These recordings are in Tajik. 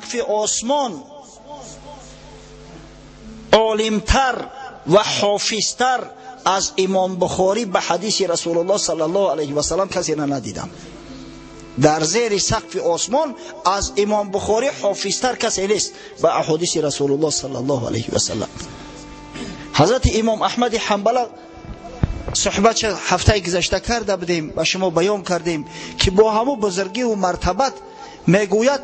сақфи осмон олимтар ва ҳофизтар аз Имом Бухорӣ ба ҳадиси Расулуллоҳ саллаллоҳу алайҳи васаллам касеро надидам. Дар зери сақфи осмон аз Имом Бухорӣ ҳофизтар касе нест ба аҳодиси Расулуллоҳ саллаллоҳу алайҳи васаллам. Ҳазрати Имом Аҳмади Ҳанбала суҳбат ҳафтаи гузашта карда будем, ба шумо баён кардем, ки бо ҳамун бузургиву мартабат мегӯяд: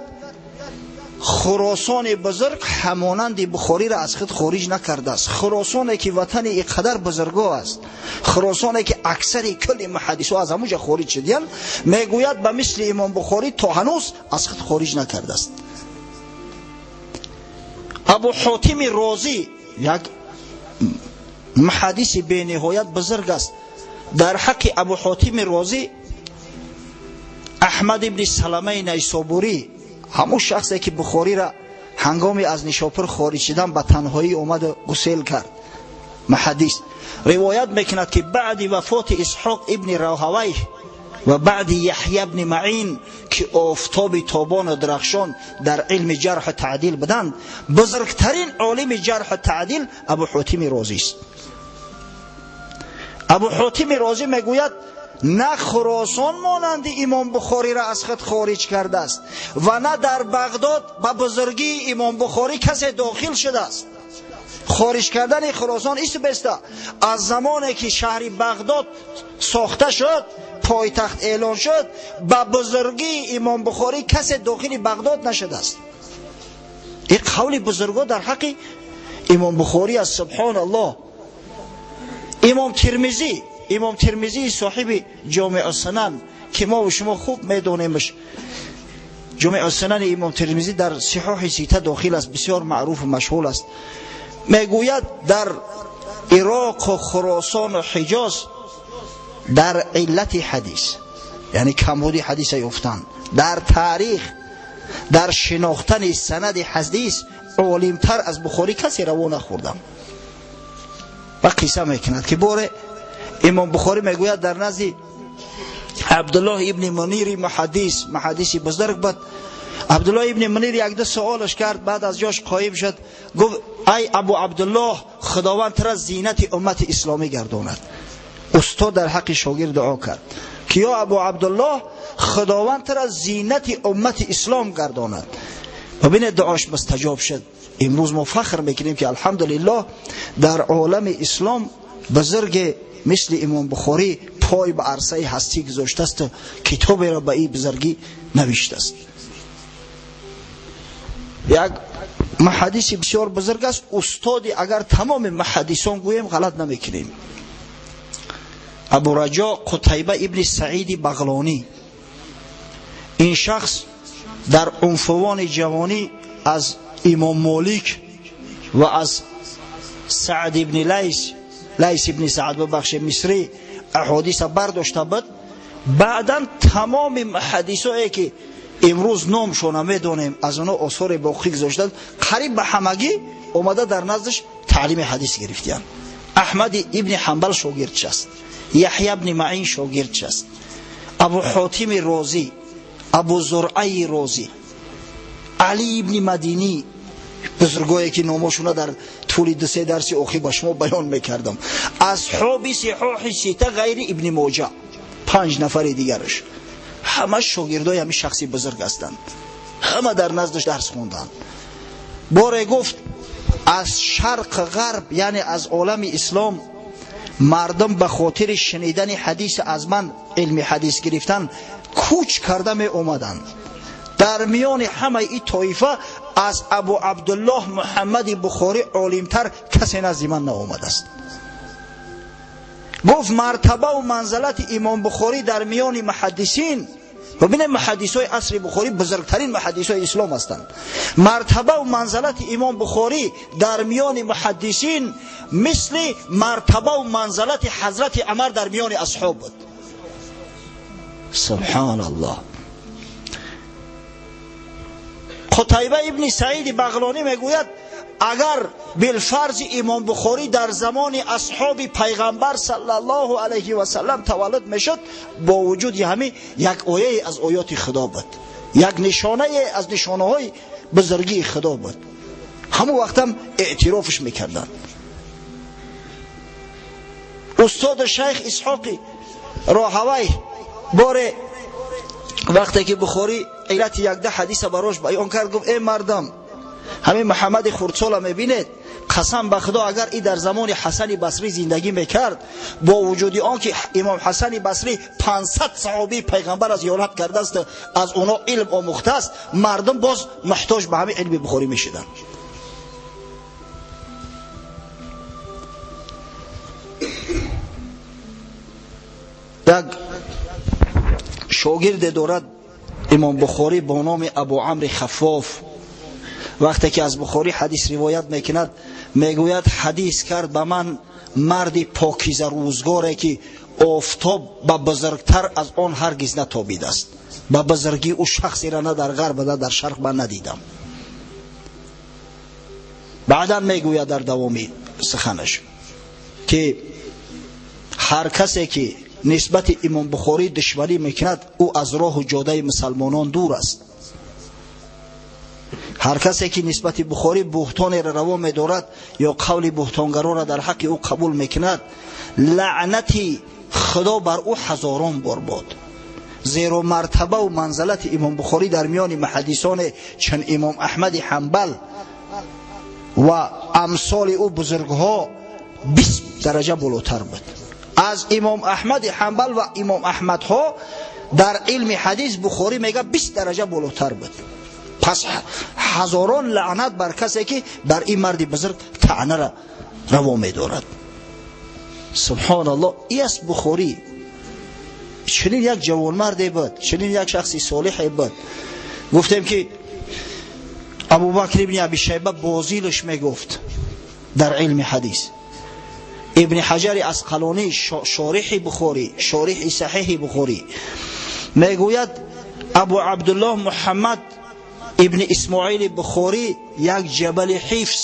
Хуросони бузург ҳамонанди Бухориро аз худ хориҷ накардааст. Хуросоне ки ватани ин қадар бузурго аст, Хуросоне ки аксари кулли муҳаддисҳо аз ҳамунҷа хориҷ шудиянд, мегӯяд ба мисли Имом Бухорӣ то ҳанӯз аз худ хориҷ накардааст. Абу Ҳотими Розӣ як муҳаддиси бениҳоят бузург аст. Дар ҳаққи Абу Ҳотими Розӣ Аҳмад ибни Саламаи Найсобурӣ, ҳамун шахсе ки Бухориро ҳангоми аз Нишопур хориҷ шудан ба танҳоӣ омаду гусел кард, муҳаддис ривоят мекунад, ки баъди вафоти Исҳоқ ибни Роҳавайҳ ва баъди Яҳя ибни Маъин, ки офтоби тобону дарахшон дар илми ҷарҳу таъдил буданд, бузургтарин олими ҷарҳу таъдил Абу Ҳотими Розист. Абу Ҳотими Розӣ мегӯяд: на Хуросон монанди Имом Бухориро аз худ хориҷ кардааст ва на дар Бағдод ба бузургии Имом Бухорӣ касе дохил шудааст. Хориҷ кардани Хуросон исту беста аз замоне ки шаҳри Бағдод сохта шуд, пойтахт эълон шуд, ба бузургии Имом Бухорӣ касе дохили Бағдод нашудааст. Ин қавли бузургҳо дар ҳаққи Имом Бухорӣ аст. Субҳоналлоҳ. Имом Тирмизӣ, Имом Тирмизӣ соҳиби Ҷомеъ Сунан, ки мо ва шумо хуб медонемш, Ҷомеъ Сунани Имом Тирмизӣ дар Сиҳоҳи Сита дохил аст, бисёр маъруфу машҳур аст, мегӯяд: дар Ироқу Хуросону Ҳиҷоз дар иллати ҳадис, яъне камбуди ҳадиса ёфтан, дар таърих, дар шинохтани санади ҳадис олимтар аз Бухорӣ касе раво нахӯрдам. Ва қисса мекунад, ки боре Имом Бухорӣ мегӯяд дар назди Абдуллоҳ ибни Мунири муҳаддис, муҳаддиси бузург буд, Абдуллоҳ ибни Мунир якду суолаш кард, баъд аз ҷош қоим шуд, гуфт: ай Абу Абдуллоҳ, Худованд тура зинати уммати исломӣ гардонад. Устод дар ҳаққи шогирд дуо кард, ки ё Абу Абдуллоҳ, Худованд тура зинати уммати ислом гардонад. Бибинед, дуош мустаҷоб шуд. Имрӯз мо фахр мекунем, ки алҳамдулиллоҳ дар олами ислом бузурге мисли Имом Бухорӣ пой ба арсаи ҳастӣ гузоштааст, китоберо ба ин бузургӣ навиштааст. Як муҳаддиси бисёр бузург аст, устоди агар тамоми муҳаддисон гӯем, ғалат намекунем. Абу Раҷо Қутайба ибни Саиди Бағлонӣ. Ин шахс дар унфувони ҷавонӣ аз Имом Молик ва аз Саъд ибни Лайс, Лайс ибни Саъд, бубахшед, Мисрӣ аҳодиса бардошта буд. Баъдан тамоми муҳаддисое ки имрӯз номшона медонем, аз онҳо осоре боқӣ гузоштанд, қариб ба ҳамагӣ омада дар наздаш таълими ҳадис гирифтиянд. Аҳмади ибни Ҳанбал шогирдш аст, Яҳя ибни Маъин шогирдш аст, Абу Ҳотими Розӣ, Абу Зуръаи Розӣ, Али ибни Мадинӣ, бузургое ки номошуна дар тӯли дусе дарси охир ба шумо баён мекардам, асҳоби Сиҳоҳи Сита ғайри Ибни Моҷа, панҷ нафари дигараш ҳама шогирдои ҳамин шахси бузург ҳастанд, ҳама дар наздаш дарс хонданд. Боре гуфт: аз шарқ, ғарб, яъне аз олами ислом мардум ба хотири шунидани ҳадис аз ман, илми ҳадис гирифтан кӯч карда меомаданд. Дар миёни ҳамаи ин тоифа аз Абу Абдуллоҳ Муҳаммади Бухорӣ олимтар касе назди ман наомадааст. Гуфт: мартабаву манзалати Имом Бухорӣ дар миёни муҳаддисин, бибинед, муҳаддисҳои асри Бухорӣ бузургтарин муҳаддисҳои ислом ҳастанд, мартабаву манзалати Имом Бухорӣ дар миёни муҳаддисин мисли мартабаву манзалати ҳазрати Умар дар миёни асҳоб буд. Субҳоналлоҳ. Қутайба ибни Саиди Бағлонӣ мегӯяд: агар билфарзи Имом Бухорӣ дар замони асҳоби пайғамбар саллаллоҳу алайҳи васаллам таваллуд мешуд, бо вуҷуди ҳамин як ояе аз оёти Худо буд, як нишонае аз нишонаҳои бузургии Худо буд. Ҳамон вақтам эътирофш мекарданд. Устод шайх Исҳоқи Роҳавай боре вақте ки Бухорӣ иллати якда ҳадиса барош баён кард, гуфт: эй мардам, ҳамин Муҳаммади Хурдсола мебинед, қасам ба Худо, агар и дар замони Ҳасани Басрӣ зиндагӣ мекард, бо вуҷуди он ки имом Ҳасани Басрӣ 500 саҳобии пайғамбар зиёрат кардааст, аз онҳо илм омӯхтааст, мардум боз муҳтоҷ ба ҳамин илми Бухорӣ мешуданд. Як шогирде дорад имом Бухорӣ бо номи Абу Амри Хаффоф. Вақте ки аз Бухорӣ ҳадис ривоят мекунад, мегӯяд: ҳадис кард ба ман марди покиза рӯзгоре ки офтоб ба бузургтар аз он ҳаргиз натобидааст. Ба бузургии ӯ шахсеро на дар ғарб на дар шарқ ман надидам. Баъдан мегӯяд дар давоми суханаш ки ҳар касе ки нисбати имом Бухорӣ душманӣ мекунад, ӯ аз роҳу ҷодаи мусалмонон дур аст. Ҳар касе ки нисбати Бухорӣ буҳтонеро раво медорад ё қавли буҳтонгароро дар ҳаққи ӯ қабул мекунад, лаънати Худо бар ӯ ҳазорон бор бод. Зеро мартабаву манзалати имом Бухорӣ дар миёни муҳаддисоне чун имом Аҳмади Ҳанбал ва амсоли ӯ бузургҳо 20 дараҷа болотар буд. Аз имом Аҳмади Ҳанбал ва имом Аҳмадҳо дар илми ҳадис Бухорӣ мега 20 дараҷа болотар буд. Пас ҳазорон лаънат бар касе ки бар ин марди бузург таънаро раво медорад. Субҳоналлоҳ, и аст Бухорӣ. Чунин як ҷавонмарде буд, чунин як шахси солиҳе буд. Гуфтем ки Абубакр ибни Аби Шайба бозилаш мегуфт дар илми ҳадис. Ибни Ҳаҷари Асқалонӣ, шориҳи Бухорӣ, шориҳи саҳиҳи Бухорӣ, мегӯяд: Абу Абдуллоҳ Муҳаммад ибни Исмоили Бухорӣ як ҷабали ҳифз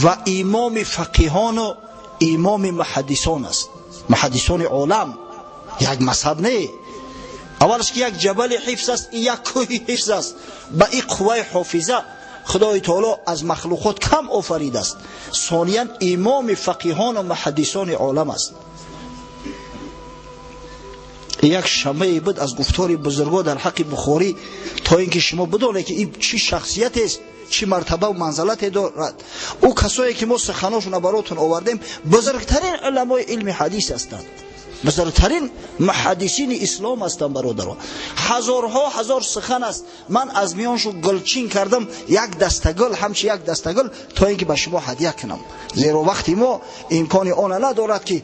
ва имоми фақиҳону имоми муҳаддисон аст. Муҳаддисони олам як мазҳаб не, аввалаш ки як ҷабали ҳифз аст, як кӯҳи ҳифз аст. Ба ин қувваи ҳофиза Худои таоло аз махлуқот кам офаридааст. Сониян имоми фақиҳону муҳаддисони олам аст. Як шамае буд аз гуфтори бузургҳо дар ҳаққи Бухорӣ, то ин ки шумо бидонед ки ин чӣ шахсиятест, чӣ мартабаву манзалате дорад. Ӯ касое ки мо суханошонро баротон овардем, бузургтарин уламои илми ҳадис ҳастанд, бузургтарин муҳаддисини ислом ҳастанд. Бародаро, ҳазорҳо ҳазор сухан аст. Ман аз миёншу гулчин кардам як дастагул, ҳамчи як дастагул, то ин ки ба шумо ҳадя кунам. Зеро вақти мо имкони она надорад ки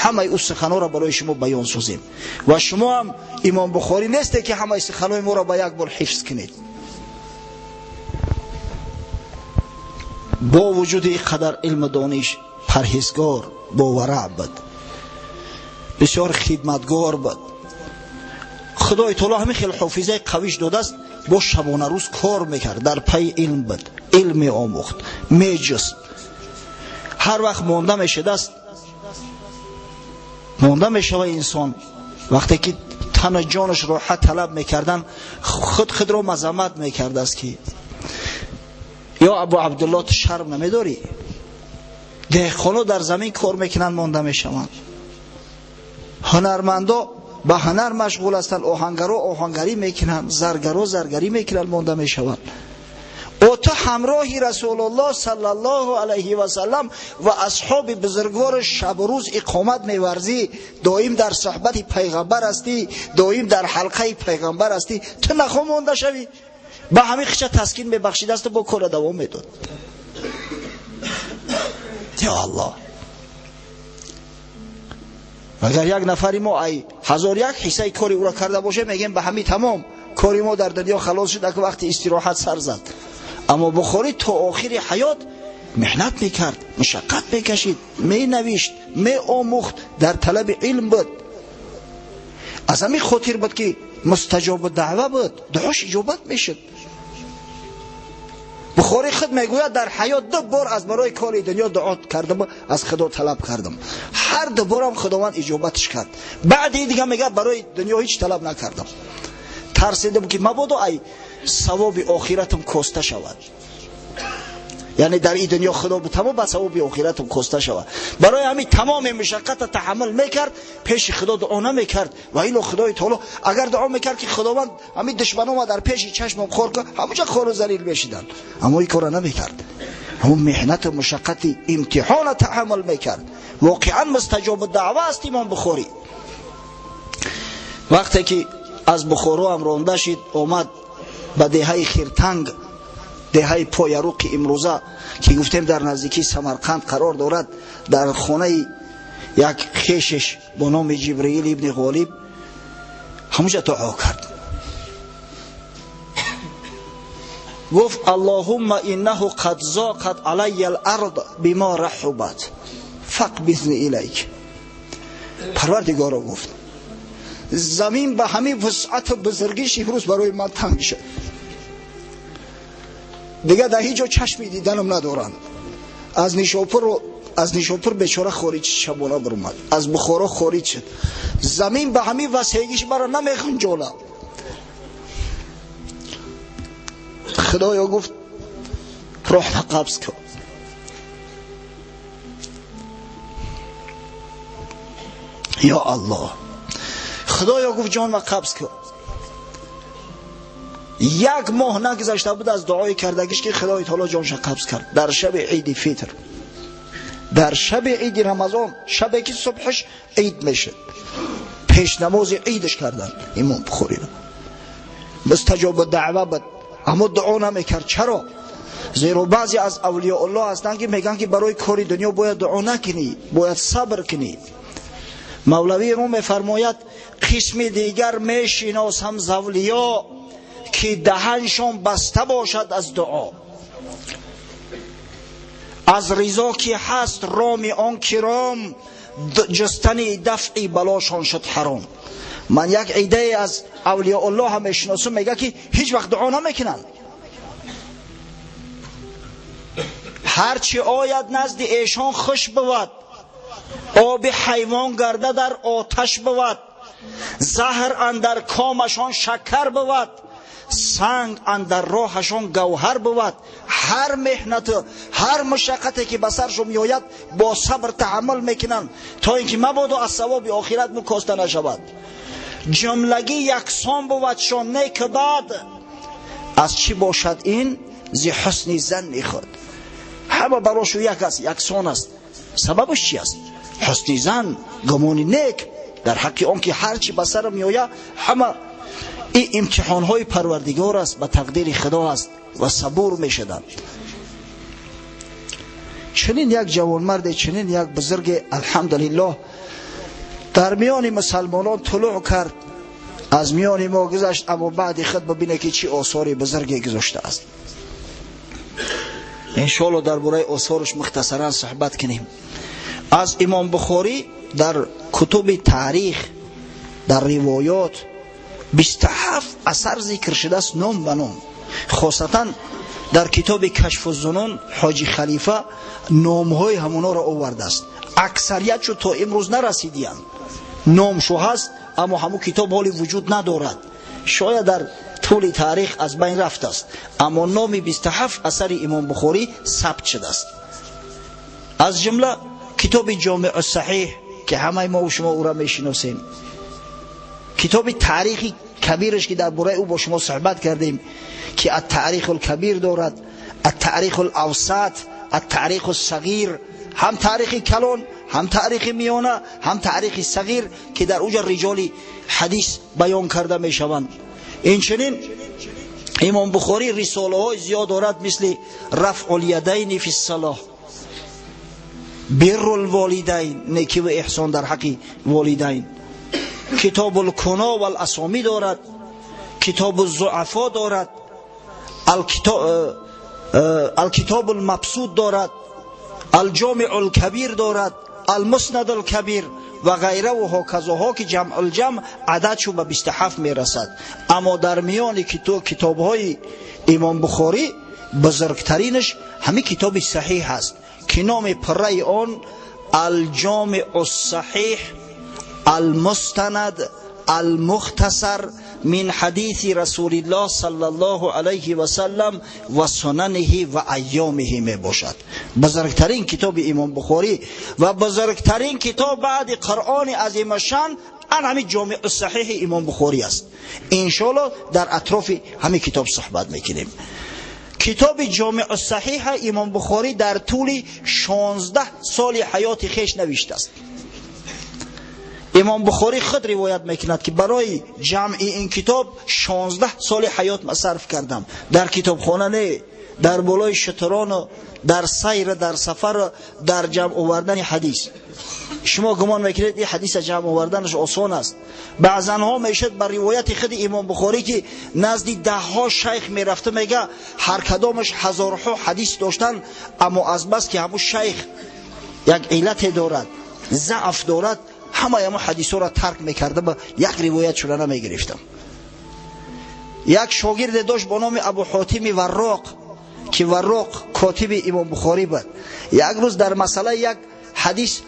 ҳамаи ӯ суханҳоро барои шумо баён созем. Ва шумо ҳам имом Бухорӣ несте ки ҳамаи суханҳои моро ба як бор ҳифз кунед. Бо вуҷуди ин қадар илму дониш, парҳезгор, бовараъ буд, бисёр хидматгор буд. Худои таоло ҳамин хел ҳофизаи қавиш додааст, бо шабонарӯз кор мекард, дар пайи илм буд, илм меомӯхт, меҷуст. Ҳар вақт монда мешудааст, монда мешавад инсон, вақте ки тану ҷонаш роҳат талаб мекардан, худ худро мазаммат мекардааст ки ё Абу Абдуллоҳ, ту шарм намедорӣ? Деҳқоно дар замин кор мекунанд, монда мешаванд. Ҳунармандо ба ҳунар машғул ҳастанд, оҳангаро оҳангарӣ мекунанд, заргаро заргарӣ мекунанд, монда мешаванд. О ту ҳамроҳи Расулуллоҳ саллаллоҳу алайҳи васаллам ва асҳоби бузургвор шабу рӯз иқомат меварзӣ, доим дар суҳбати пайғамбар ҳастӣ, доим дар ҳалқаи пайғамбар ҳастӣ, ту нахо монда шавӣ? Ба ҳамин хича таскин мебахшидасту бо кора давом медод. Ё Аллоҳ, агар як нафари мо ай ҳазор як ҳиссаи кори ӯро карда бошем, мегӯем ба ҳамин тамом, кори мо дар дунё халос шуд, ака вақти истироҳат сар зад. Аммо Бухорӣ то охири ҳаёт меҳнат мекард, мушаққат мекашид, менавишт, меомӯхт, дар талаби илм буд. Аз ҳамин хотир буд ки мустаҷобу даъва буд, дуош иҷобат мешуд. Бухорӣ худ мегӯяд: дар ҳаёт ду бор аз барои кори дунё дуо кардам, аз Худо талаб кардам, ҳар ду борам Худованд иҷобатш кард. Баъди дига мегӯяд: барои дунё ҳеҷ талаб накардам, тарсидам ки мабодо ай савоби охиратам коста шавад. Яъне дар ин дунё худо бутамо ба савоби охиратам коста шавад. Барои ҳамин тамоми мушаққатро таҳаммул мекард, пеши худо дуо намекард. Ва ило худои таоло агар дуо мекард ки худованд ҳамин душманома дар пеши чашмам хор кун, ҳамонҷо хору залил мешиданд. Аммо ин корро намекард. Ҳамон меҳнату мушаққати имтиҳонро таҳаммул мекард. Воқеан мустаҷобу даъва аст имом Бухорӣ. Вақте ки аз Бухоро ҳам ронда шид, омад ба деҳаи Хиртанг, деҳаи Пояруқи имрӯза ки гуфтем дар наздикии Самарқанд қарор дорад, дар хонаи як хешеш бо номи Ҷибраил ибни Ғолиб ҳамонҷа дуо кард. Гуфт: Аллоҳумма иннаҳу қад зоқат алайя ал-ард бима раҳубат фақбиzni илайк. Парвардигоро, гуфт, замин ба ҳамин вусъату бузургиш имрӯз барои ман танг шуд. Дигар дар ҳеҷ ҷо чашми диданам надоранд. Аз Нишопур бечора хориҷ шабона баромад, аз Бухоро хориҷ шуд. Замин ба ҳамин васеъгиш маро намехунҷонад. Худоё, гуфт, роҳро қабз кун. Ё Аллоҳ, Худоё, гуфт, ҷонма қабз кун. Як моҳ нагузашта буд аз дуои кардагиш ки Худои таоло ҷонша қабз кард. Дар шаби иди фитр, дар шаби иди Рамазон, шабе ки субҳаш ид мешуд, пешнамози идаш карданд имом Бухориро. Мустаҷобу даъва буд, аммо дуо намекард. Чаро? Зеро баъзе аз авлиёуллоҳ ҳастанд ки мегӯянд ки барои кори дунё бояд дуо накунӣ, бояд сабр кунӣ. Мавлавии Рум мефармояд: қисми дигар мешиносам з авлиё ки даҳаншон баста бошад аз дуо. Аз ризо ки ҳаст роми он киром, ҷустани дафъи балошон шуд ҳаром. Ман як идае аз авлиёуллоҳ ҳам мешиносам, мегӯяд ки ҳеҷ вақт дуо намекунанд. Ҳарчи ояд назди эшон хуш бувад, оби ҳайвон гарда дар оташ бувад, заҳр андар комашон шакар бувад, санг андар роҳашон гавҳар бувад. Ҳар меҳнату ҳар мушаққате ки ба саршон меояд бо сабр таҳаммул мекунанд, то ин ки мабодо аз савоби охират мукоста нашавад. Ҷумлагӣ яксон бувадшон нек бад, аз чӣ бошад ин? Зи ҳусни занни худ. Ҳама барошу як аст, яксон аст. Сабабаш чи аст? Ҳусни зан, гумони нек дар ҳаққи он ки ҳар чӣ ба сар меояд ҳама ин имтиҳонҳои парвардигор аст, ба тақдири худо аст ва сабур мешуданд. Чунин як ҷавонмарде, чунин як бузурге, алҳамдулиллоҳ, дар миёни мусалмонон тулӯъ кард, аз миёни мо гузашт, аммо баъди худ бибине ки чӣ осори бузурге гузоштааст. Иншоалло дар бораи осораш мухтасаран суҳбат кунем. Аз имом Бухорӣ дар кутуби таърих, дар ривоёт 27 асар зикр шудааст ном ба ном. Хосатан дар китоби Кашфу зунун Ҳоҷи Халифа номҳои ҳамонҳоро овардааст. Аксариятшо то имрӯз нарасидиянд. Номшо ҳаст, аммо ҳамон китоб ҳоли вуҷуд надорад. Шояд дар тӯли таърих аз байн рафтааст, аммо номи 27 асари имом Бухорӣ сабт шудааст. Аз ҷумла китоби Ҷомеъу Саҳиҳ ки ҳамаи мо шумо ӯро мешиносем, китоби таърихи кабираш ки дар бораи ӯ бо шумо суҳбат кардем, ки ат-таъриху л-кабир дорад, ат-таъриху л-авсат, ат-таъриху с-сағир, ҳам таърихи калон, ҳам таърихи миёна, ҳам таърихи сағир ки дар уҷа риҷоли ҳадис баён карда мешаванд. Инчунин имом Бухорӣ рисолаҳои зиёд дорад, мисли рафъу лядайни фи ссалоҳ, бирру лволидайн, некӣ ва эҳсон дар ҳаққи волидайн, китобу лкуно валасомӣ дорад, китобу зуафо дорад, алкитобу лмабсуд дорад, алҷомиу лкабир дорад, алмуснаду лкабир ва ғайра ва ҳоказоҳо ки ҷамъулҷамъ ададшу ба 27 мерасад. Аммо дар миёни китобҳои имом Бухорӣ бузургтаринаш ҳамин китоби саҳиҳ аст ки номи пурраи он алҷомиу ссаҳиҳ алмустанад алмухтасар من حدیث رسول الله صلی الله علیه و سلم و سننه و ایامه می باشد. بزرگترین کتاب امام بخاری و بزرگترین کتاب بعد قرآن عظیم شان ان همین جامع الصحیح امام بخاری است. انشالله در اطراف همین کتاب صحبت میکنیم. کتاب جامع الصحیح امام بخاری در طول 16 سال حیات خویش نوشته است. امام بخاری خود روایت میکند که برای جمع این کتاب 16 سال حیات مصرف کردم. در کتابخانه نه، در بالای شتران و در سیر، در سفر، در جمع آوردن حدیث. شما گمان میکنید این حدیث جمع آوردنش آسان است. بعضا ها میشد بر روایت خود امام بخاری که نزد ده ها شیخ میرفته، میگه هر کدامش هزارها حدیث داشتن، اما از بس که همون شیخ یک علت دارد، ضعف دارد، همه همون حدیث را ترک میکرده، با یک روایت شده نمیگرفتم. یک شاگرد داشت با نام ابو حاتم وراق که وراق کاتب امام بخاری بود. یک روز در مسئله یک حدیث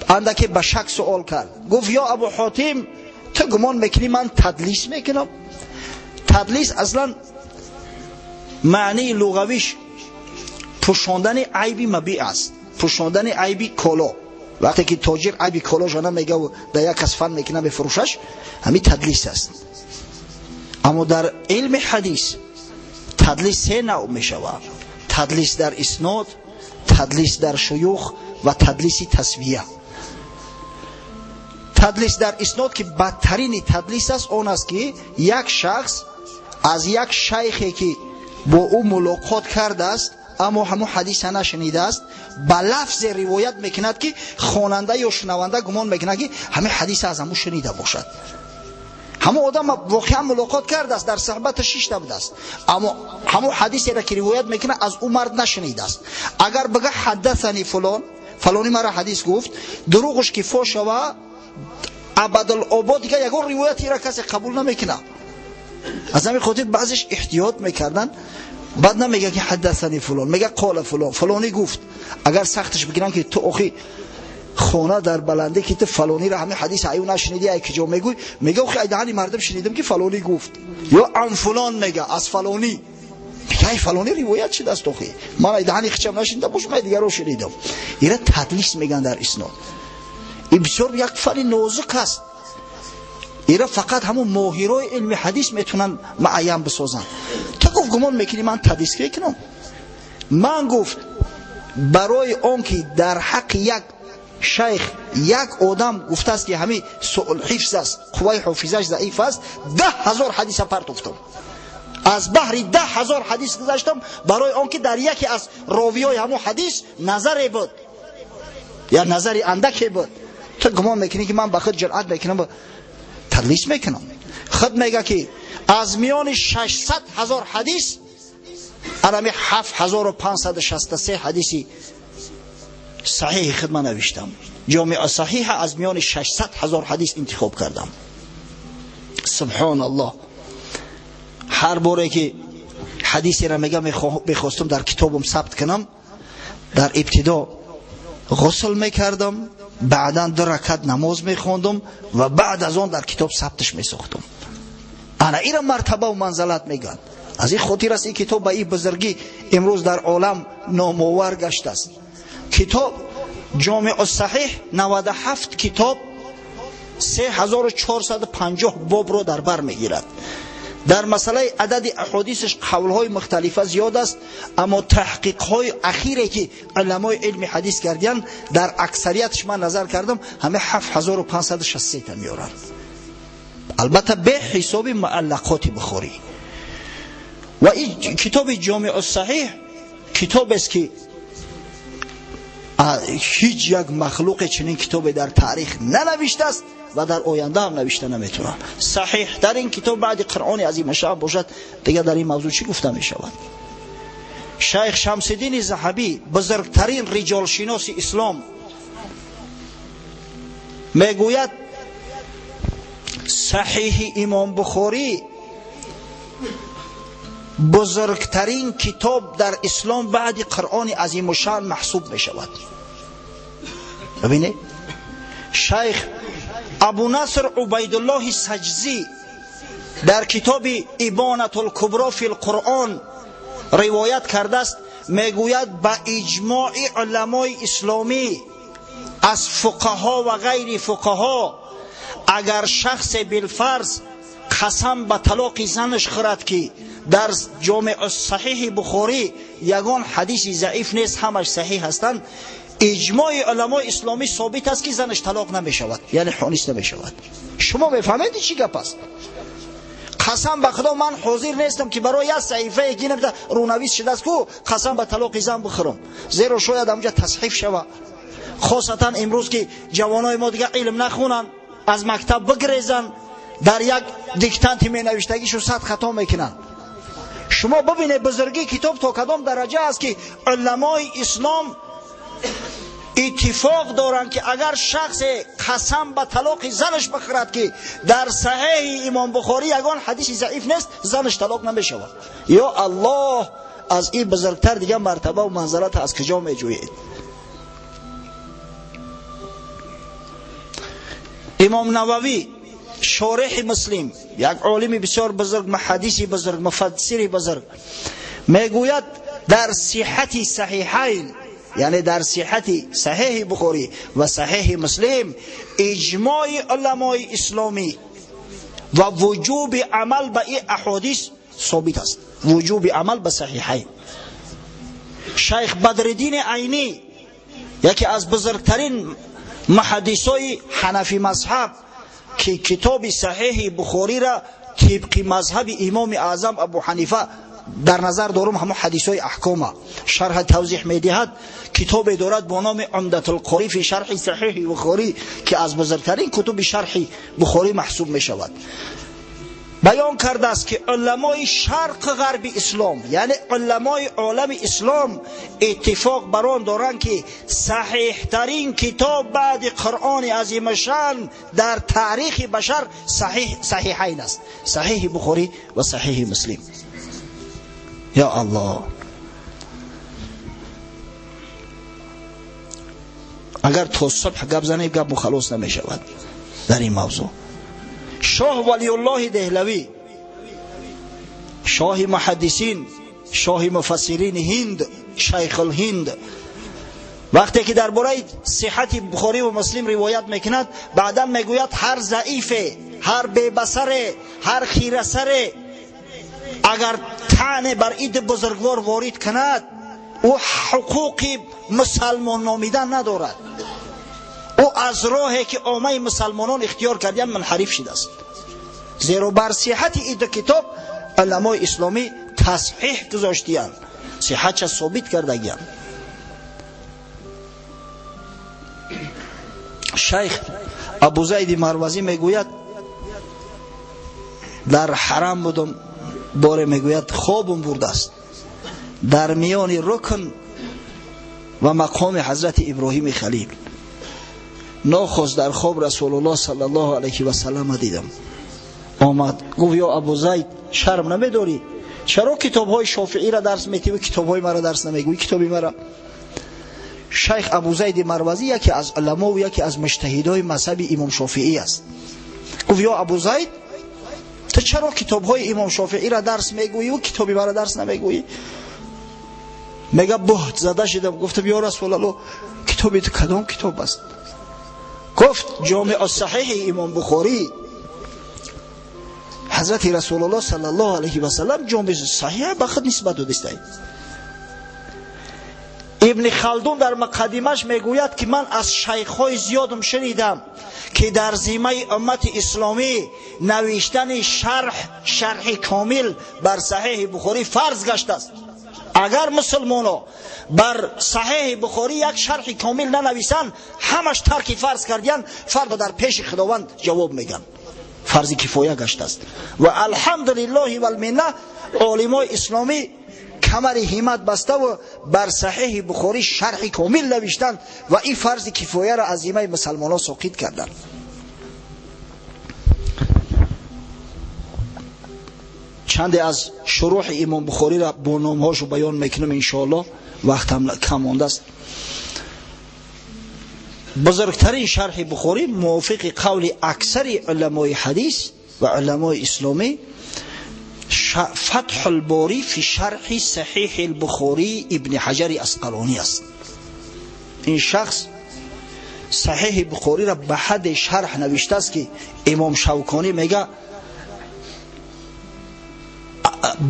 اندکی به شک سوال کرد، گفت یا ابو حاتم تو گمان میکنی من تدلیس میکنم؟ تدلیس اصلا معنی لغویش پوشاندن عیب مبیع است، پوشاندن عیب کالا. وقتی که تاجر عیب کالاش نمیگه و در یک کس فن میکنه به فروشش، همین تدلیس است. اما در علم حدیث تدلیس سه نوع میشود: تدلیس در اسناد، تدلیس در شیوخ و تدلیس تسویه. تدلیس در اسناد که بدترین تدلیس است، آن است که یک شخص از یک شیخی که با او ملاقات کرده است اما همون حدیث نشنیده است، به لفظ روایت میکند که خواننده یا شنونده گمان میکند که همه حدیث از همون شنیده باشد. همون آدم واقعا ملاقات کرده است، در صحبت شیشته بوده است، اما همون حدیثی را که روایت میکنه از او مرد نشنیده است. اگر بگه حدثنی فلان، فلانی مرا حدیث گفت، دروغش که فاش شوه، ابدالآباد دیگه یگان روایتی را کسی قبول نمیکنه. از همین خاطر بعضیش احتیاط میکردن، بعد نمیگه که حدثنی فلان، میگه قال فلان، فلانی گفت. اگر سختش بگیرن که تو آخی خونه در بلنده که تو فلانی را همه حدیث ایو نشنیدی، ای کجا میگوی؟ میگه آخی دهنی مردم شنیدم که فلانی گفت، یا عن فلان میگه از فلانی، میگه ای فلانی روایت شده است، آخی من ای دهنی خچم نشنیدم باش، من دیگه رو شنیدم. اینا تدلیس میگن در اسناد. این بسیار یک فن نازک است. اینا فقط همون ماهرای علم حدیث میتونن معین بسازن. تو گفت گمان میکنی من تدلیس میکنم؟ من گفت برای آن که در حق یک شیخ یک آدم گفته است که همین سؤال حفظ است، قوای حافظش ضعیف است، 10,000 حدیث پرتوفتم، از بحر 10,000 حدیث گذشتم برای آن که در یکی از راویای همون حدیث نظری بود یا نظری اندکی بود. تو گمان میکنی که من به خود جرأت میکنم و تدلیس میکنم؟ خود میگه که از میان 600,000 حدیث انمی 7,563 حدیثی صحیح خود من نوشتم. جامع صحیح از میان 600,000 حدیث انتخاب کردم. سبحان الله. هر باره که حدیثی را میگم میخواستم در کتابم ثبت کنم، در ابتدا غسل میکردم، بعدا 2 رکعت نماز میخوندم و بعد از آن در کتاب ثبتش میساختم. انا ایرا مرتبه و منزلت میگن. از این خاطر است این کتاب به این بزرگی امروز در عالم نامآور گشته است. کتاب جامع الصحیح 97 کتاب 3450 باب را در بر میگیرد. در مسئله عدد احادیثش قولهای مختلفه زیاد است، اما تحقیقهای اخیری که علمای علم حدیث کردن در اکثریتش من نظر کردم همه 7563 تا میارن، البته به حساب معلقات بخاری. و این کتاب جامع الصحیح کتاب است که هیچ یک مخلوق چنین کتاب در تاریخ ننوشته است و در آینده هم نوشته نمیتونه. صحیح در این کتاب بعد قرآن عظیم شان باشد دیگه در این موضوع چی گفته می شود؟ شیخ شمس الدین ذهبی بزرگترین رجال شناس اسلام میگوید صحیح امام بخاری بزرگترین کتاب در اسلام بعد قرآن عظیم شان محسوب می شود. ببینید شیخ ابو نصر عبیدالله سجزی Дар китоби Ибонатул-Кубро фил-Қуръон ривоят кардааст, мегӯяд ба иҷмои уламои исломӣ аз фуқаҳо ва ғайри фуқаҳо агар шахсе билфарз қасам ба талоқи занаш хӯрад, ки дар ҷомеъ саҳиҳи Бухорӣ ягон ҳадиси заиф нест, ҳамаш саҳиҳ ҳастанд, иҷмои уламои исломӣ собит аст, ки занаш талоқ намешавад, яъне ҳонис намешавад. Шумо мефаҳмед чӣ гап аст? Қасам ба Худо, ман ҳозир нестам, ки барои як саҳифае ки рӯнавис шудааст, ку қасам ба талоқи зан бихӯрам, зеро шояд ҳамҷа тасҳиф шава. Хосатан имрӯз ки ҷавонои мо дигар илм нахонанд, аз мактаб бигрезанд, дар як диктанти менавиштагишу 100 хато мекунанд. Шумо бибинед бузургии китоб то кадом дараҷа аст, ки уламои ислом иттифоқ доранд, ки агар шахсе қасам ба талоқи занаш бихӯрад, ки дар саҳеҳи имом Бухорӣ ягон ҳадиси заиф нест, занаш талоқ намешавад. Ё Аллоҳ, аз ин бузургтар дигар мартаба ва манзалат аз куҷо меҷӯед? Имом Нававӣ, шореҳи Муслим, як олими бисёр бузург, муҳаддиси бузург, муфассири бузург, мегӯяд дар сиҳати саҳиҳайн, яъне дар сиҳати саҳиҳи Бухорӣ ва саҳиҳи Муслим, иҷмои уламои исломӣ ва вуҷуби амал ба ин аҳодис собит аст. Вуҷуби амал ба саҳиҳайн. Шайх Бадриддини Айнӣ, яке аз бузургтарин муҳаддисои ҳанафи мазҳаб, ки китоби саҳиҳи Бухориро тибқи мазҳаби имоми аъзам Абу Ҳанифа дар назар дорум, ҳамон ҳадисҳои аҳкома шарҳ тавзиҳ медиҳад, китобе дорад бо номи Умдатулқорӣ фи шарҳи саҳиҳи Бухорӣ, ки аз бузургтарин кутуби шарҳи Бухорӣ маҳсуб мешавад. Баён кардааст, ки уламои шарқ ғарби ислом, яъне уламои олами ислом, иттифоқ бар он доранд, ки саҳиҳтарин китоб баъди Қуръони азимашан дар таърихи башар саҳиҳайн аст, саҳиҳи Бухорӣ ва саҳиҳи Муслим. Ё Аллоҳ, агар то субҳ гап занем, гап мухаллос намешавад дар ин мавзӯъ. Шоҳ Валиуллоҳи Деҳлавӣ, шоҳи муҳаддисин, шоҳи муфассирини Ҳинд, шайхулҳинд, вақте ки дар бораи сиҳати Бухорӣ ва Муслим ривоят мекунад, баъдан мегӯяд ҳар заифе, ҳар бебасаре, ҳар хирасаре агар таъне бар ид бузургвор ворид кунад, ӯ ҳуқуқи мусалмон номидан надорад. Ӯ аз роҳе ки омаи мусалмонон ихтиёр кардиянд мунҳариф шудааст. Зеро бар сиҳати ид китоб уламои исломӣ тасҳиҳ гузоштиянд, сиҳатша собит кардагиянд. Шайх Абузайди Марвазӣ мегӯяд, дар ҳарам будам, боре мегӯяд хобам бурдааст, дар миёни рукн ва мақоми ҳазрати Иброҳими Халил. Нохост дар хоб Расулуллоҳ саллаллоҳу алайҳи васаллама дидам. Омад, гуфт: ё Абузайд, шарм намедорӣ? Чаро китобҳои Шофииро дарс метивӣ, китобҳои маро дарс намегӯӣ? Китоби мара. Шайх Абузайди Марвазӣ яке аз уламо ва яке аз муҷтаҳидои мазҳаби имом Шофиӣ аст. Гуфт: ё Абузайд, ту чаро китобҳои имом Шофииро дарс мегӯӣ ва китоби маро дарс намегӯӣ? Мега буҳт зада шудам, гуфтам: ё Расулаллоҳ, китоби ту кадом китоб аст? Гуфт: Ҷомеъ саҳиҳи имом Бухорӣ. Ҳазрати Расулуллоҳ саллаллоҳу алайҳи васаллам ҷомеъ саҳиҳ ба худ нисбат додааст. Ибни Халдун дар муқаддимаш мегӯяд, ки ман аз шайхҳои зиёдам шунидам, ки дар зимаи уммати исломӣ навиштани шарҳи комил бар саҳиҳи Бухорӣ фарз гаштааст. Агар мусулмоно бар саҳиҳи Бухорӣ як шарҳи комил нанависанд, ҳамаш тарки фарз кардиянд, фардо дар пеши Худованд ҷавоб мегӯянд. Фарзи кифоя гаштааст. Ва алҳамдулиллоҳи валминна, олимои исломӣ камари ҳиммат баста ва бар саҳиҳи Бухорӣ шарҳи комил навиштанд ва ин фарзи кифояро аз зимаи мусалмонон соқит карданд. Чанде аз шурӯҳи имом Бухориро бо номҳошу баён мекунам иншоаллоҳ, вақтам кам мондааст. Бузургтарин шарҳи Бухорӣ мувофиқи қавли аксари уламои ҳадис و علمای اسلامی فتح الباری فی شرح صحیح البخاری ابن حجر عسقلانی است. این شخص صحیح بخاری را به حد شرح نوشته است که امام شوکانی میگه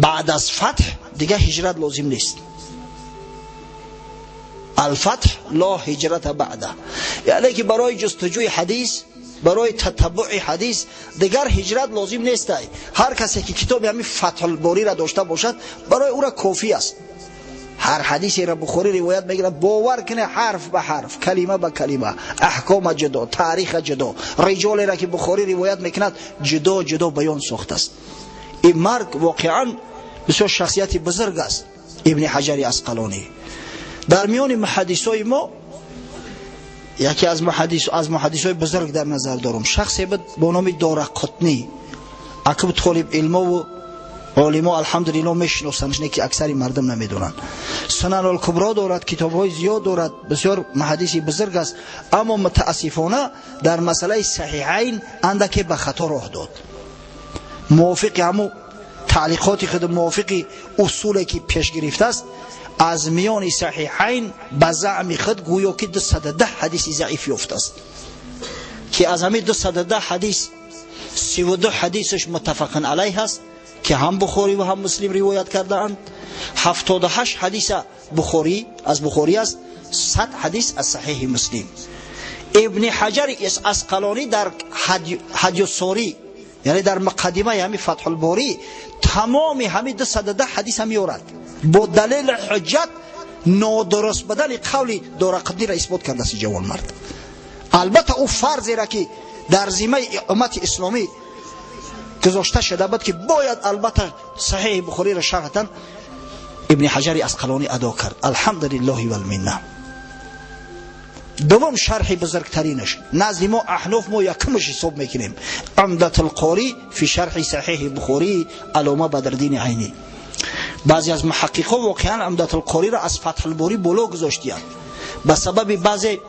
بعد از فتح دیگه هجرت لازم نیست. الفتح لا هجرت بعده، یعنی که برای جستجوی حدیث، برای تتبع حدیث دیگر هجرت لازم نیست. هر کسی که کتاب همین فتح الباری را داشته باشد برای او را کافی است. هر حدیثی را بخاری روایت میگیره، باور کنه حرف به حرف، کلمه به کلمه، احکام جدا، تاریخ جدا، رجال را که بخاری روایت میکند جدا جدا بیان ساخته است. این مرد واقعا بسیار شخصیت بزرگ است، ابن حجر عسقلانی. در میان محدثای ما یکی از محدثای بزرگ در نظر دارم، شخصی بود با نام دارقطنی. اکب طالب علم و علما الحمدلله میشناسنش، نه که اکثری مردم نمیدونن. سنن الکبرا دارد، کتاب‌های زیاد دارد، بسیار محدثی بزرگ است، اما متاسفانه در مسئله صحیحین اندکی به خطا راه داد. موافق همو تعلیقات خود، موافق اصولی که پیش گرفته است، از میان صحیحین به زعم خود گویا که 210 حدیث ضعیف یافته است که از همین 210 حدیث 32 حدیثش متفق علیه است که هم بخاری و هم مسلم روایت کرده اند. 78 حدیث بخاری از بخاری است، 100 حدیث از صحیح مسلم. ابن حجر عسقلانی در هدی الساری، یعنی در مقدمه همین فتح الباری، تمام همین 210 حدیث هم میورد با دلیل حجت نادرست بدن قول دارقطنی را اثبات کرده است جوان مرد. البته او فرضی را که در ذمه امت اسلامی گذاشته شده بود که باید البته صحیح بخاری را شرحتن، ابن حجر عسقلانی ادا کرد. الحمدلله والمنه. دوم شرح بزرگترینش نزد ما احناف ما یکمش حساب میکنیم، عمدة القاری فی شرح صحیح بخاری علامه بدرالدین عینی. بعضی از محققا واقعا عمدة القاری را از فتح الباری بالا گذاشتند به سبب بعضی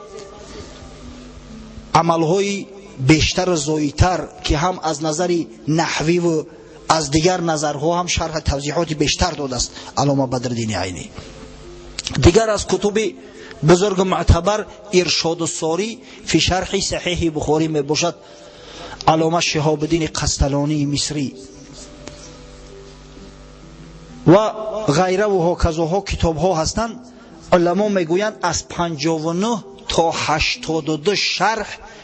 عملهای بیشتر و زایتر که هم از نظر نحوی و از دیگر نظرها هم شرح توضیحات بیشتر داده است علامه بدرالدین عینی. دیگر از کتب بزرگ معتبر ارشاد الساری فی شرح صحیح بخاری می باشد، علامه شهاب الدین قسطلانی مصری و غیره و هکذا کتاب ها هستند. علما میگویند از 59 تا 82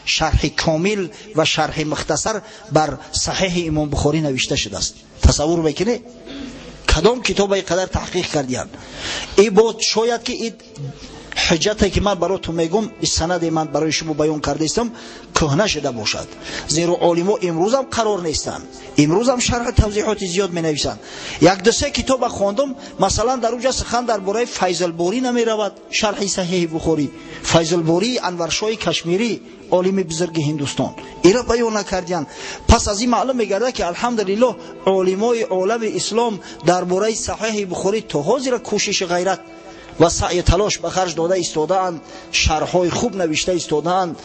شرح کامل و شرح مختصر بر صحیح امام بخاری نوشته شده است. تصور بکنید کدام کتاب اینقدر تحقیق کردیان. ای بود شاید که این حجتی که من براتون میگم، این سند من برای شما بیان کرده استم، کهنه شده باشد، زیرا عالما امروز هم قرار نیستند، امروز هم شرح توضیحات زیاد می نویسند. یک دو سه کتاب خواندم، مثلا در اونجا سخن درباره فیض الباری نمی رود، شرح صحیح بخاری، فیض الباری انورشاه کشمیری عالم بزرگ هندوستان، ایرا بیان نکردن. پس از این معلوم میگرده که الحمدلله علمای عالم اسلام درباره صحیح بخاری تا حاضر کوشش غیرت و سعی تلاش به خرج داده ایستاده‌اند، شرح‌های خوب نوشته ایستاده‌اند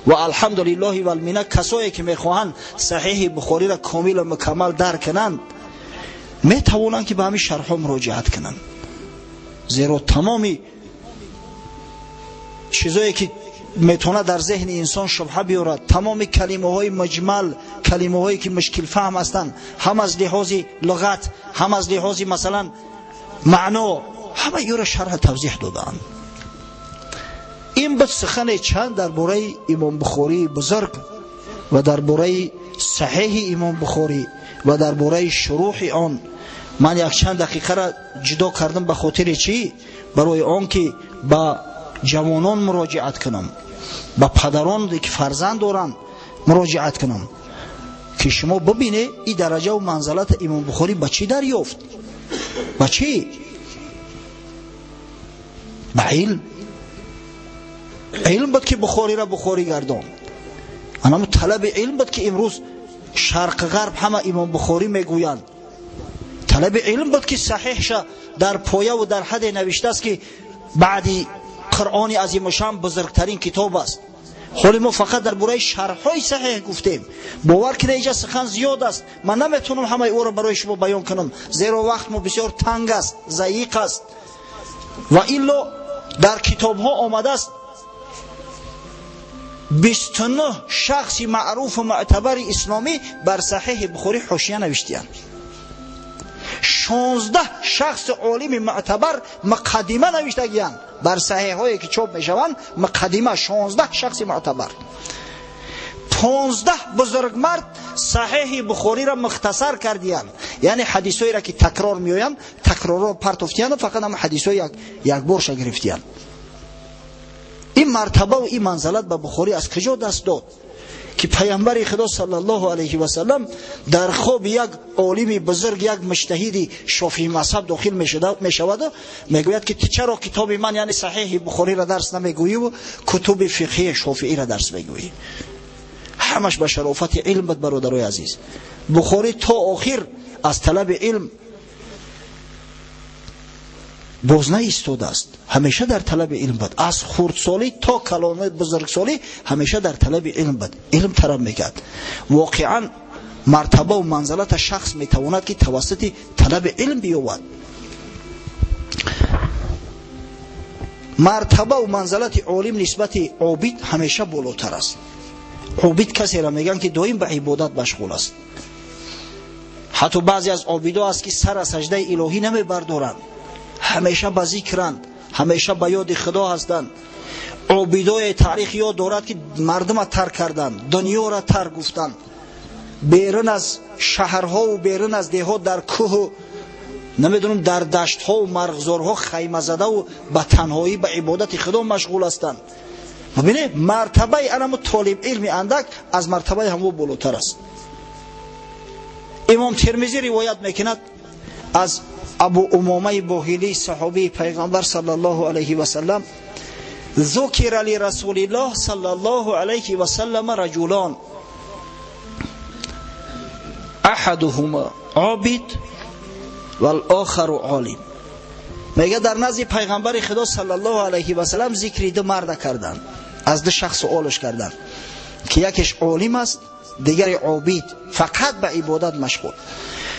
و الحمدلله والمنه کسایی که میخواهند صحیح بخاری را کامل و مکمل درک کنند میتوانند که به همین شرح‌ها مراجعت کنند، زیرا تمامی چیزایی که میتونه در ذهن انسان شبهه بیارد، تمام کلمه های مجمل، کلمه هایی که مشکل فهم هستند، هم از لحاظ لغت هم از لحاظ مثلا معنا، همه ای را شرح توضیح دادند. این بود سخن چند درباره امام بخاری بزرگ و درباره صحیح امام بخاری و درباره شروح آن. من یک چند دقیقه را جدا کردم به خاطر چی؟ برای آن که با جوانان مراجعت کنم، با پدران که فرزند دارند مراجعت کنم که شما ببینید این درجه و منزلت امام بخاری با چی دریافت، با چی؟ با علم. علم بود که بخاری را بخاری گردان. اما طلب علم بود که امروز شرق غرب همه امام بخاری میگویند. طلب علم بود که صحیح شه در پایه و در حد نوشته است که بعدی قرآن عظیم شان بزرگترین کتاب است. Ҳоли мо фақат дар бораи шарҳҳои саҳеҳ гуфтем. Бовар кунед, инҷа сухан зиёд аст. Ман наметавонам ҳамаи ӯро барои шумо баён кунам, зеро вақт мо бисёр танг аст, заиқ аст. Ва илло дар китобҳо омадааст 29 шахси маъруфу мӯътабари исломӣ бар саҳеҳи Бухорӣ ҳошия навиштиянд. 16 шахси олими мӯътабар муқаддима навиштагиянд бар саҳеҳҳое ки чоп мешаванд, муқаддима 16 шахси мӯътабар. 15 бузургмард саҳеҳи Бухориро мухтасар кардиянд, яъне ҳадисҳоеро ки такрор меоянд, такрорро партофтиянд, фақат ҳама ҳадисҳои якборша гирифтиянд. Ин мартаба ва ин манзалат ба Бухорӣ аз куҷо даст дод ки паямбари Худо саллаллоҳу алайҳи васаллам дар хоби як олими бузург, як муҷтаҳиди шофии мазҳаб дохил мешавад, мегӯяд ки ту чаро китоби ман, яъне саҳеҳи Бухориро дарс намегӯӣ, кутуби фиқҳии шофииро дарс мегӯӣ? Ҳамаш ба шарофати илм буд, бародарои азиз. Бухорӣ то охир аз талаби илм боз наистодааст, ҳамеша дар талаби илм буд. Аз хурдсолӣ то калони бузургсолӣ ҳамеша дар талаби илм буд, илм талаб мекард. Воқеан мартаба ва манзалата шахс метавонад ки тавассути талаби илм биёбад. Мартаба ва манзалати олим нисбати обид ҳамеша болотар аст. Обид касеро мегӯянд ки доим ба ибодат машғул аст. Ҳатто баъзе аз обидо аст ки сар аз саҷдаи илоҳӣ намебардоранд, ҳамеша ба зикранд, ҳамеша ба ёди Худо ҳастанд. Обидои таърих ёд дорад ки мардума тарк карданд, дунёро тарк гуфтанд, берун аз шаҳрҳову берун аз деҳот дар кӯҳу намедонам дар даштҳову марғзорҳо хайма задаву ба танҳоӣ ба ибодати Худо машғул ҳастанд. Бибинед, мартабаи анамо толибилми андак аз мартабаи ҳамо болотар аст. Имом Термизӣ ривоят мекунад аз Абу Умомаи Боҳилӣ, саҳобии пайғамбар саллаллоҳу алайҳи васаллам: ذکر لرسول الله صلی الله علیه وسلم رجلان احدهما عابد والآخر عالم. میگه در نزد پیغمبر خدا صلی الله علیه و سلم ذکر دو مرد کردند، از دو شخص سوالش کردند که یکیش عالم است، دیگری عابد، فقط به عبادت مشغول.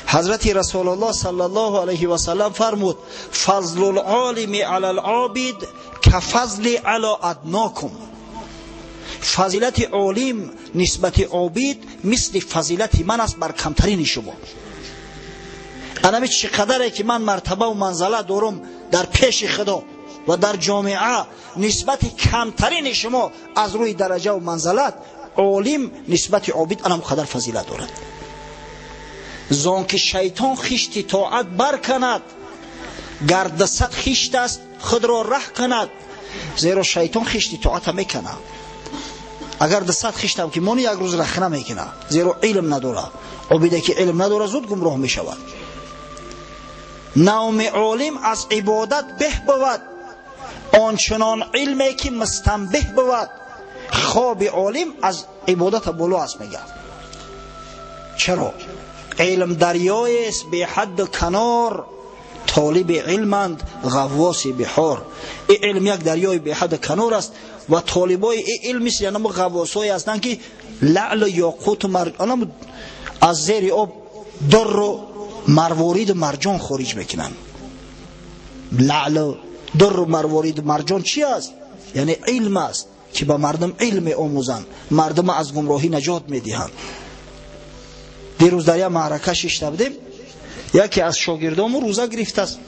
حضرت رسول الله صلی الله علیه و سلم فرمود: فضل العالم علی العابد کفضل علی ادناکم. فضیلت عالم نسبت عابد مثل فضیلت من است بر کمترین شما. انمی چقدره که من مرتبه و منزله دارم در پیش خدا و در جامعه، نسبت کمترین شما از روی درجه و منزلت، عالم نسبت عابد انم قدر فضیلت دارد. زان که شیطان خشت طاعت برکند، گرد صد خشت است خود را ره کند. زیرا شیطان خشت طاعت میکنه. اگر دست خشتم که مانی یک روز رخنه میکنه، زیرا علم نداره. عابده که علم نداره زود گمراه میشود. نوم عالم از عبادت به بود، آنچنان علمی که مستنبه بود. خواب عالم از عبادت بالا است. میگه چرا؟ علم دریای است بی حد و کنار، طالب علمند غواص بحار. این علم یک دریای بی حد و کنار است و طالبای این علم مثل یعنی غواصایی هستند که لعل و یاقوت و مرجان از زیر آب در و مروارید و مرجان خارج میکنن. لعل و در و مروارید و مرجان چی است؟ یعنی علم است که به مردم علم آموزند، مردم از گمراهی نجات میدهند. دیروز در یک معرکه شیشته بودیم، یکی از شاگردامو روزه گرفته است.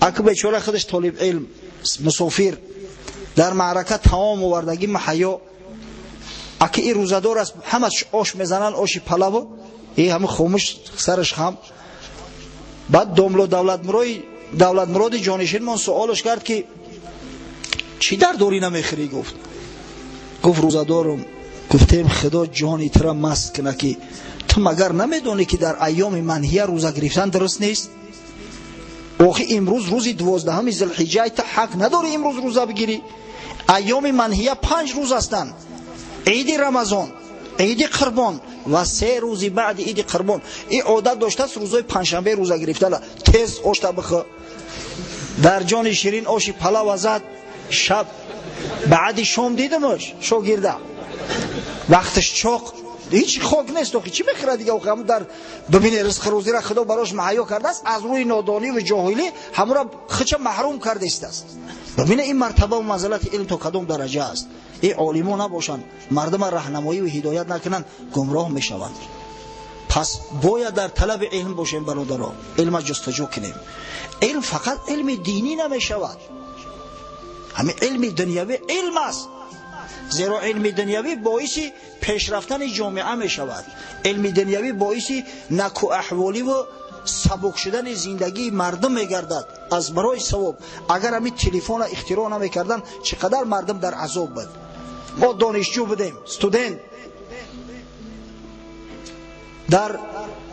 اکو بیچاره خودش طالب علم مسافر در معرکه تمام آوردگی محیا، اکه این روزه‌دار است، همه آش میزنن، آش پلو، این همه خاموش سرش خم. بعد داملو دولت مراد جانشین من سوالش کرد که چی در دوری نمیخری؟ گفت روزه‌دارم. گفتیم خدا جانی ترا مست کنه که تو مگر نمیدونی که در ایام منهیه روزه گرفتن درست نیست؟ آخه امروز روز 12 ذوالحجه، تو حق نداری امروز روزه بگیری. ایام منهیه 5 روز هستند: عید رمضان، عید قربان و 3 روز بعد عید قربان. این عادت داشته است روزهای پنجشنبه روزه گرفتن. تیز آش بخور. در جان شیرین آش پلاو زد. Шаб баъди шом дидамаш шогирда вақташ чоқ ҳеҷ хок нест, охи чӣ мехӯрад дига? Охи ҳамун дар бибине ризқи рӯзира Худо барош муҳайё кардааст, аз рӯи нодонӣ ва ҷоҳилӣ ҳамура худша маҳрум кардаистааст. Бибине ин мартаба ва манзилати илм то кадом дараҷа аст. Ин олимо набошанд, мардума раҳнамоӣ ва ҳидоят накунанд, гумроҳ мешаванд. Пас бояд дар талаби илм бошем, бародаро, илма ҷустуҷӯ кунем. Илм фақат илми динӣ намешавад, ҳамин илми дунявӣ илм аст, зеро илми дунявӣ боиси пешрафтани ҷомеа мешавад. Илми дунявӣ боиси накӯаҳволӣ ва сабук шудани зиндагии мардум мегардад. Аз барои савоб агар ҳамин телефона ихтироъ намекарданд, чӣ қадар мардум дар азоб буд. Мо донишҷӯ будем, студент, дар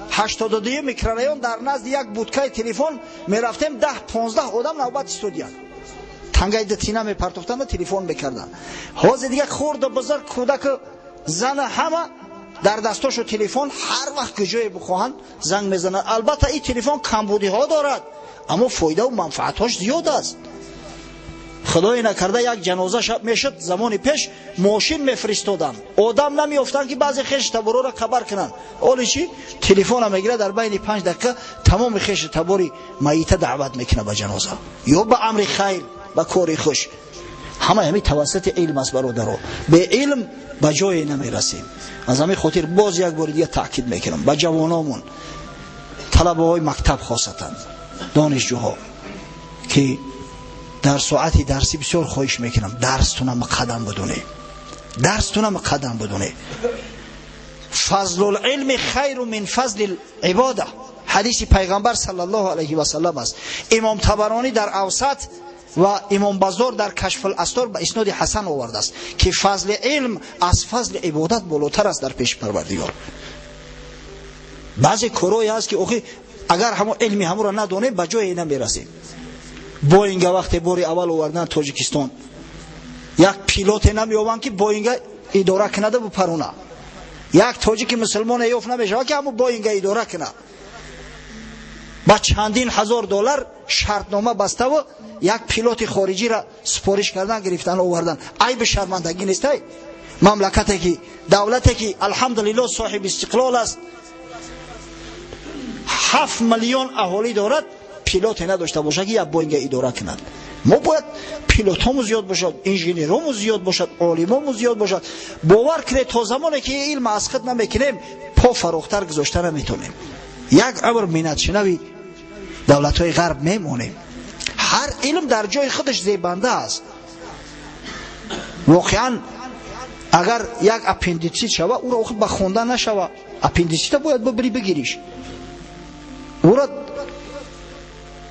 82 микрорайон дар назди як будкаи телефон мерафтем, 10-15 одам навбат истодиянд, тангаи дитина мепартофтанд ва телефон мекарданд. Ҳозир дига хурду бузург, кӯдаку зана ҳама дар дастошу телефон, ҳар вақт куҷое бихоҳанд занг мезананд. Албатта ин телефон камбудиҳо дорад, аммо фоидаву манфаатҳош зиёд аст. Худое накарда як ҷаноза шаб мешуд, замони пеш мошин мефиристоданд, одам намеёфтанд ки баъзе хеши таборора хабар кунанд. Оли чӣ? Телефона мегирад, дар байни 5 дақиқа тамоми хеши табори майита даъват мекунад ба ҷаноза ё ба амри хайр, ба кори хуш. Ҳама ҳамин тавассути илм аст, бародаро. Бе илм ба ҷое намерасем. Аз ҳамин хотир боз як бори дига таъкид мекунам ба ҷавономон, талабаҳои мактаб, хосатан донишҷӯҳо, ки дар соати дарсӣ бисёр хоҳиш мекунам, дарстона муқаддам бидонед, дарстона муқаддам бидонед. Фазлулилми хайру мин фазли ибода, ҳадиси пайғамбар саллаллоҳу алайҳи васаллам аст. Имом Табаронӣ дар Авсат ва Имом Баззор дар Кашфул Астор ба исноди ҳасан овардааст, ки фазли илм аз фазли ибодат болотар аст дар пеши Парвардигор. Баъзе корое ҳаст, ки охи агар ҳамон илми ҳамонро надонем, ба ҷое намерасем. Боинга вақте бори аввал овардан Тоҷикистон, як пилоте намеёбанд, ки Боинга идора кунада бупаруна. Як тоҷики мусулмоне ёфт намешавад, ки ҳамон Боинга идора кунад. Ба чандин ҳазор доллар шартнома баставу як пилоти хориҷиро супориш кардан, гирифтан, овардан. Айби шармандагӣ нестай? Мамлакате ки, давлате ки алҳамдулиллоҳ соҳиби истиқлол аст, 7 миллион аҳолӣ дорад, пилоте надошта бошад, ки як Боинга идора кунад. Мо бояд пилотҳомо зиёд бошад, инженерҳомо зиёд бошад, олимомо зиёд бошад. Бовар кунед, то замоне ки илм аз худ намекунем, по фарохтар гузошта наметонем, як умр миннатшинави давлатҳои ғарб мемонем. Ҳар илм дар ҷои худаш зебанда аст. Воқеан агар як аппендитсит шава, ӯро охир ба хондан нашава, аппендитсита бояд бибирӣ бигириш, ӯро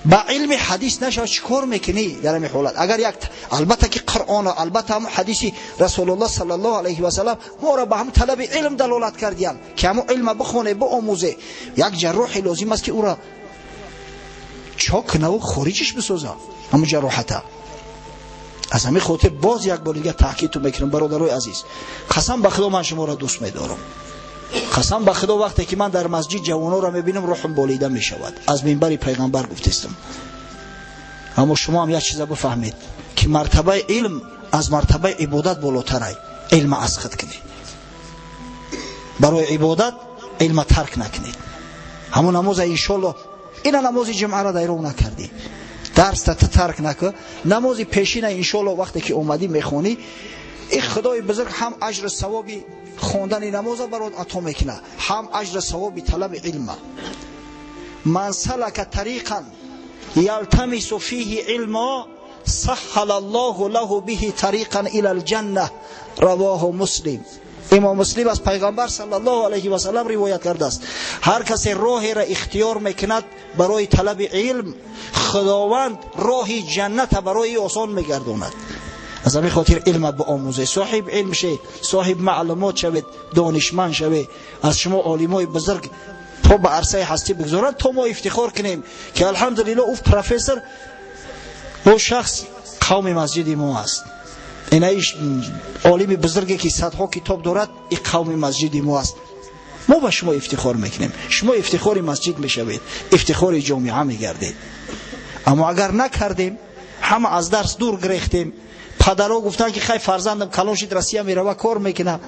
ба илми ҳадис нашава, чӣ кор мекунӣ дар ҳамин ҳолат? Агар як, албатта ки Қуръон, албатта ҳамон ҳадиси Расулуллоҳ саллаллоҳу алайҳи васаллам моро ба ҳамон талаби илм далолат кардиянд, ки ҳамон илма бихоне, биомӯзе. Як ҷарроҳе лозим аст, ки ӯро чок кунаву хориҷиш бисоза ҳамон ҷароҳата. Аз ҳамин хотир боз як бор дига таъкидтон мекунам, бародарои азиз, қасам ба Худо, ман шуморо дӯст медорам. Қасам ба Худо, вақте ки ман дар масҷид ҷавононро мебинам, рӯҳам болида мешавад. Аз минбари пайғамбар гуфтестам. Аммо шумо ҳам як чиза бифаҳмед, ки мартабаи илм аз мартабаи ибодат болотарай. Илма аз худ кунед, барои ибодат илма тарк накунед. Ҳамон намоза, иншоллоҳ, ина намози ҷумъаро дайров накардӣ, дарста ту тарк накун, намози пешина иншоллоҳ вақте ки омадӣ мехонӣ. Ин Худои бузург ҳам аҷру савоби хондани намоза барот ато мекунад, ҳам аҷру савоби талаби илма. Ман салака тариқан ялтамису фиҳи илмо сахҳала аллоҳу лаҳу биҳи тариқан ила алҷанна, равоҳу Муслим. Имом Муслим аз пайғамбар саллаллоҳу алайҳи васаллам ривоят кардааст: ҳар касе роҳеро ихтиёр мекунад барои талаби илм, Худованд роҳи ҷанната барои осон мегардонад. Аз ҳамин хотир илма биомӯзе, соҳиб илм ше, соҳиб маълумот шавед, донишманд шавед. Аз шумо олимои бузург то ба арсаи ҳастӣ бигзоранд, то мо ифтихор кунем, ки алҳамдулиллоҳ ӯ профессор, ӯ шахс қавми масҷиди мо аст. Ина олими бузурге, ки садҳо китоб дорад, и қавми масҷиди мо аст. Мо ба шумо ифтихор мекунем, шумо ифтихори масҷид мешавед, ифтихори ҷомеа мегардед. Аммо агар накардем, Ҳама аз дарс дур гирехтем. Падарҳо гуфтанд ки хай фарзандам калон шид, Россия мерава, кор мекунад.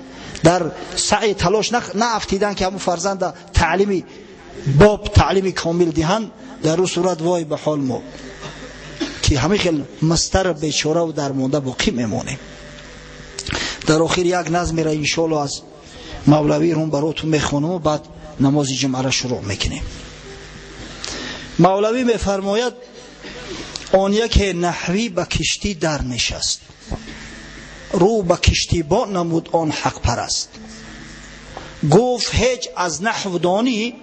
Дар саъи талош наафтидан ки ҳамун фарзанда таълими боб, таълими комил диҳанд. Дар ӯ сурат вой ба ҳол мо ки ҳамин хел мастар бечора ва дармонда боқӣ мемонем. Дар охир як назмера иншоалло аз Мавлавӣ рум баротун мехонам ва баъд намози ҷумъаро шурӯъ мекунем. Мавлавӣ мефармояд: он яке наҳвӣ ба киштӣ дар нишаст, рӯ ба киштибон намуд он ҳақпараст. Гуфт ҳеҷ аз наҳв донӣ?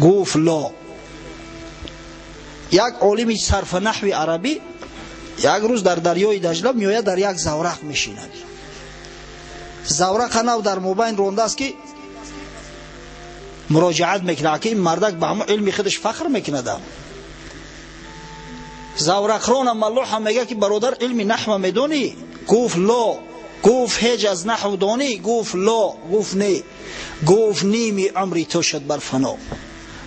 Гуфт ло. Як олими сарф наҳви арабӣ як рӯз дар дарёи Даҷла меояд, дар як заврақ мешинад. Заврақа нав дар мобайн рондааст ки муроҷиат мекунад, ки ин мардак ба ҳамон илми худаш фахр мекунад. Заврақрона маллоҳа мегӯяд ки бародар, илми наҳва медонӣ? Гуфт ло. Гуфт ҳеҷ аз наҳв донӣ? Гуфт ло. Гуфт не. Гуфт ними умри ту шуд бар фано.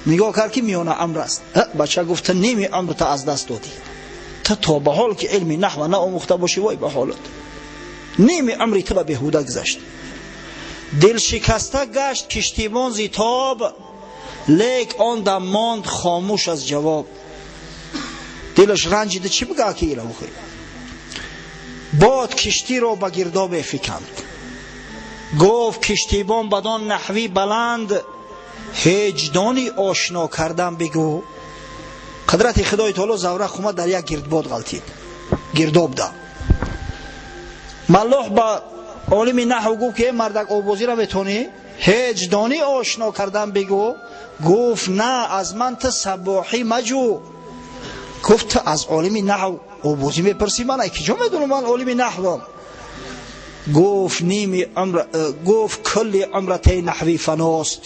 Нигоҳ кард ки миёна амр аст. Бача гуфт ту ними умрта аз даст додӣ, ту то ба ҳол ки илми наҳва наомӯхта бошӣ, вой ба ҳолат, ними умри ту ба беҳуда гузашт. Дилшикаста гашт киштибон зи тоб, лек он дам монд хомӯш аз ҷавоб. Дилаш ранҷида, чӣ бигӯяд ки ила бухӯ? Бод киштиро ба гирдобе фиканд. Гуфт киштибон бадон наҳвӣ баланд: ҳеҷ дони ошно кардан бигӯ? Қудрати Худои таоло, заврақ омад дар як гирдбод ғалтид, гирдоб да. Маллоҳ ба олими наҳв гуфт ки э мардак, обозиро метонӣ? Ҳеҷ донӣ ошно кардан бигӯ? Гуфт на, аз ман ту сабоҳӣ маҷӯ. Гуфт ту аз олими наҳв обозӣ мепурсӣ, ман ай киҷо медонам, ман олими наҳвам. Гуфт ними умр, гуфт кулли умратаи наҳвӣ фаност,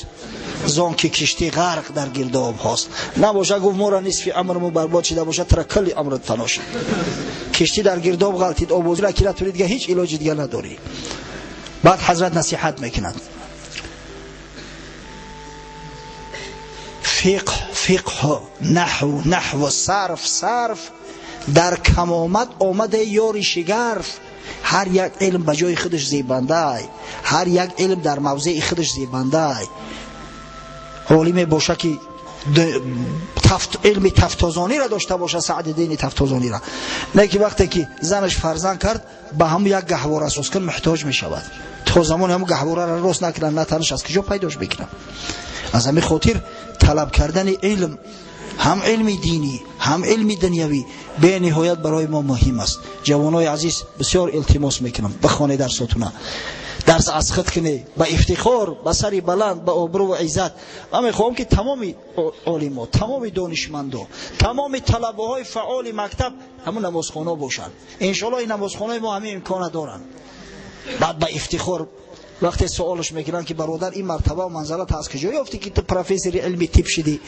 зон ки киштӣ ғарқ дар гирдоб ҳост. Набоша, гуфт, моро нисфи умрму барбод шида бошад, тара кулли умрат фано шид. Киштӣ дар гирдоб ғалтид, обозиро ки натонӣ, дига ҳеҷ илоҷи дига надорӣ. Баъд ҳазрат насиҳат мекунад: фиқҳ фиқҳ, наҳв наҳв, сарф сарф, дар камомат омада ёри шигарф. Ҳар як илм ба ҷои худаш зебандай, ҳар як илм дар мавзеи худаш зебандай. Олиме боша ки илми тафтозониро дошта боша, Саъдиддини Тафтозониро. Не ки вақте ки занаш фарзанд кард, ба ҳамун як гаҳвора асос кун муҳтоҷ мешавад. То замоне ҳамун гаҳвораро рост накунад, на танаш аз куҷо пайдош мекунад. Аз ҳамин хотир талаб кардани илм, ҳам илми динӣ, ҳам илми дунявӣ, бениҳоят барои мо муҳим аст. Ҷавонои азиз, бисёр илтимос мекунам, бихонед дарсотуна, дарс аз худ кунед ба ифтихор, ба сари баланд, ба обрӯ ва иззат. Ман мехоҳам ки тамоми олимо, тамоми донишмандо, тамоми талабаҳои фаъоли мактаб ҳамун намозхонаҳо бошанд. Иншоалло ин намозхонаи мо ҳамин имкона доранд. Баъд ба ифтихор вақте суолаш мекунанд ки бародар, ин мартаба ва манзалат аз куҷо ёфтӣ ки ту профессори илми тиб шидӣ,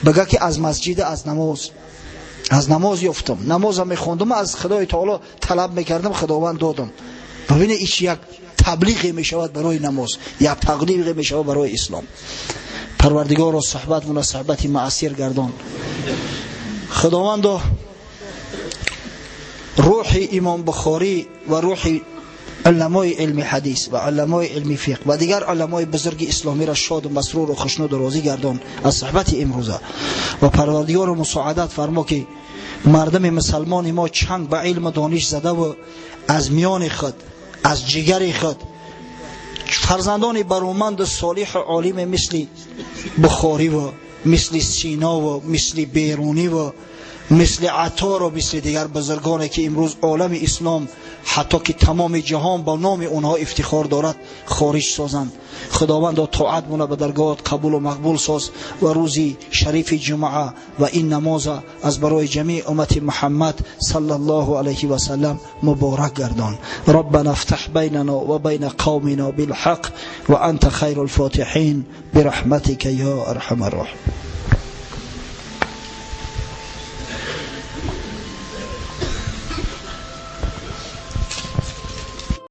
бигӯ ки аз масҷида, аз намоз, аз намоз ёфтам. Намозам мехондам, аз Худои таоло талаб мекардам, Худованд додам. Бибине, ич як таблиғе мешавад барои намоз, як таблиғе мешавад барои ислом. Парвардигоро, суҳбатмона суҳбати маъсир гардон. Худовандо, рӯҳи Имом Бухорӣ ва рӯҳи уламои илми ҳадис ва уламои илми фиқҳ ва дигар уламои бузурги исломиро шоду масруру хушнуду розӣ гардон аз суҳбати имрӯза. Ва Парвардигоро, мусоадат фармо ки мардуми мусалмони мо чанг ба илму дониш задаву аз миёни худ, аз ҷигари худ фарзандони бароманду солиҳу олиме мисли Бухориву мисли Синову мисли Беруниву мисли Атору мисли дигар бузургоне ки имрӯз олами ислом, ҳатто ки тамоми ҷаҳон ба номи онҳо ифтихор дорад, хориҷ созанд. Худовандо, тоатмона ба даргоҳат қабулу мақбул соз ва рӯзи шарифи ҷумъа ва ин намоза аз барои ҷамии уммати Муҳаммад саллаллоҳу алайҳи васаллам муборак гардон. Раббана ифтаҳ байнана ва байна қавмина билҳақ ва анта хайрул фотиҳин бирахматика ё арҳамар роҳимин.